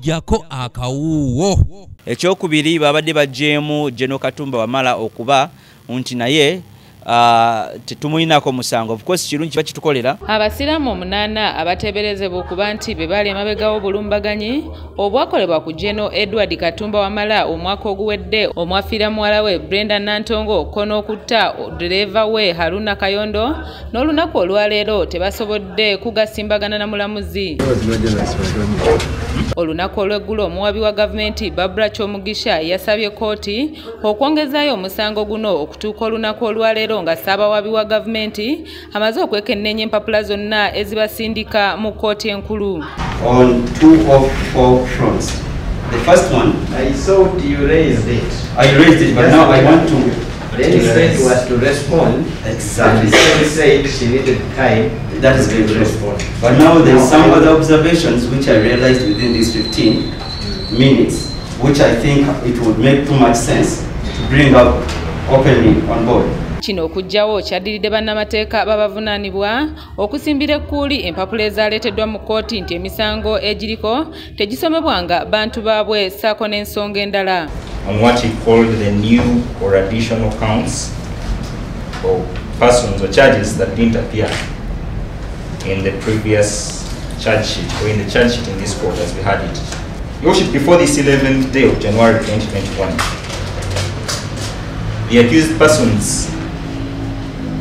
Jako akawuwo. Ekyokubiri babadde bajeemu General Katumba Wamala okuba nti naye tetumuyinako musango. Of course kirungi bakitukolera. Abasiraamu 8 abateeberezebwa okuba nti be baali emabega w'obulumbaganyi obwakolebwa ku General Edward Katumba Wamala omwaka oguwedde omwafiira muwala we Brenda Nantongo ko n'okutta ddereeva we Haruna Kayondo n'olunaku olwaleero tebasobodde kugasimbagana na mulamuzi. Olunaku olw'eggulo omuwabi wa gavumenti Barbara Kyomugisha yasabye kkooti okwongezaayo omusango guno okutuuka olunaku olwaleero nga ssaabawabi wa gavumenti amaze okwekenneenya empapula zonna ezibasindika mu kkooti enkulu. On 2 of 4 fronts. The first one, I thought you raised it. I raised it, but now I want to. Then he said was to respond. Exactly. And he said she needed time. That is very true. But now there is some other observations which I realized within these 15 minutes, which I think it would make too much sense to bring up openly on board. Kino okuggyawo kyaddiridde bannamateeka babavunaanibwa okusimbira ekkuuli empapula ezaaleeteddwa mu kkooti nti emisango egiriko tegisomebwanga bantu baabwe ssaako n'ensonga endala. On what he called the new or additional counts or persons or charges that didn't appear in the previous charge sheet or in the charge sheet in this court as we had it. Your Worship, before this 11th day of January 2021, the accused persons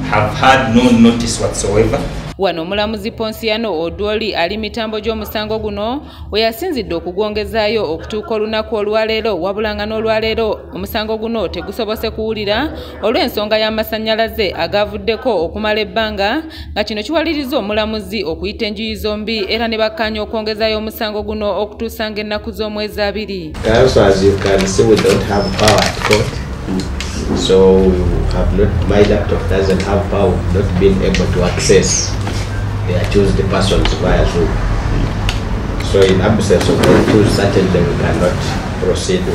have had no notice whatsoever. Wano omulamuzi Ponsiano Odwoli ali mitambo gy'omusango guno we yasinzidde okugwongezaayo okutuuka olunaku olwaleero, wabula nga n'olwaleero omusango guno tegusobose kuwulira olw'ensonga y'amasannyalaze agavuddeko okumala ebbanga, nga kino kiwaliriza omulamuzi okuyita enjuyi zombi era ne bakkaanya okwongezaayo omusango guno okutuusa ng'ennaku z'omwezi 2. Also, as you can see, we don't have power at court. So we have not, my laptop doesn't have power, not been able to access the accused persons via Zoom. So in absence of the accused, certainly we cannot proceed to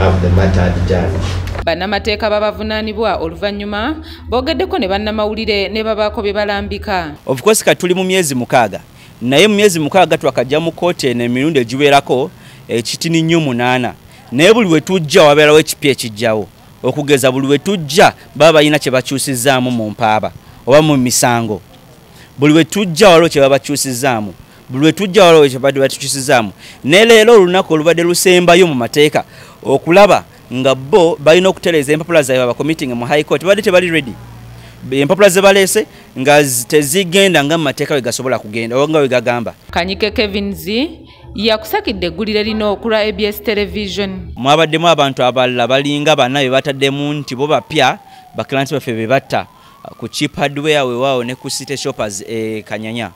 have the matter adjourned. Bannamateeka babavunaanibwa oluvannyuma boogeddeko ne bannamawulire ne babaako bye balambika. Of course kati tuli mu myezi 6, naye mu myezi 6 twakajja mu kkooti eno emirundi egiwerako ekitini nnyo 8, naye buli we tujja wabeerawo ekipya ekijjawo. Okugeza buli we tujja baba balina kye bakyusizaamu mu mpaaba oba mu misango. Buli we tujja waliwo kye babakyusizaamu, buli we tujja waliwo kye badde batukyusizaamu. Ne leero olunaku olubadde lusembayo mu mateeka okulaba nga bo balina okutereeza empapula zaabwe abakomitinga mu High Court badde tebali ready. Empapula ze baleese nga tezigenda nga mu mateeka we gasobola kugenda oba nga we gagamba. Kanyike Kevin Z yakusakidde eggulire lino ku lwa ABS Television. Mwabaddemu abantu abalala balinga bana be bataddemu nti bo bapya bakilanti baffe be batta ku Cheap Hardware weewaawo ne ku City Shoppers e Kanyanya.